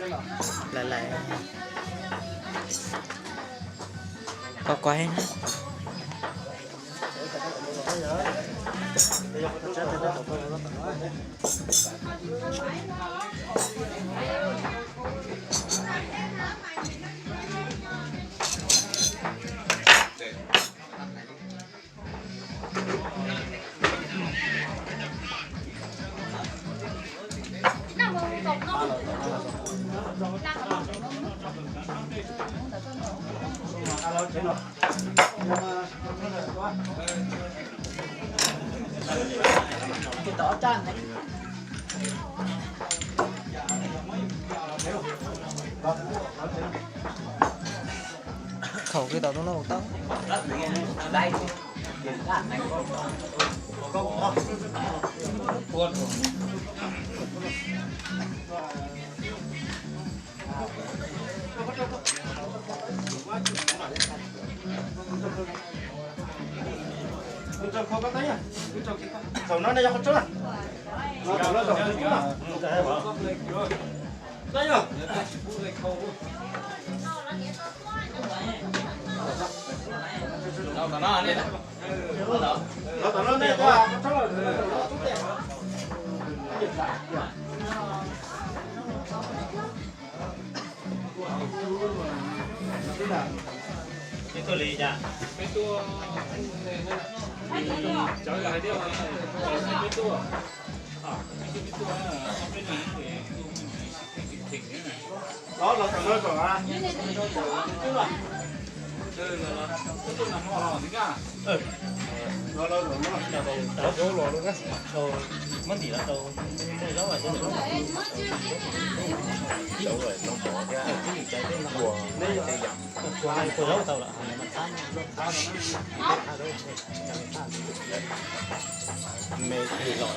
Lawv lawv, koj kuav heev na. Khaum kiag tom no tau. Peb tuaj li cas? Peb tuaj, cov hais tias peb tuaj, peb tuaj, peb tuaj, peb tuaj, los los tom no tom a. Peb tuaj nag hmo los xwb na. Los los tom no. Muab ntim los rau, muaj zaub. Ua zaub tau lawm. Me los.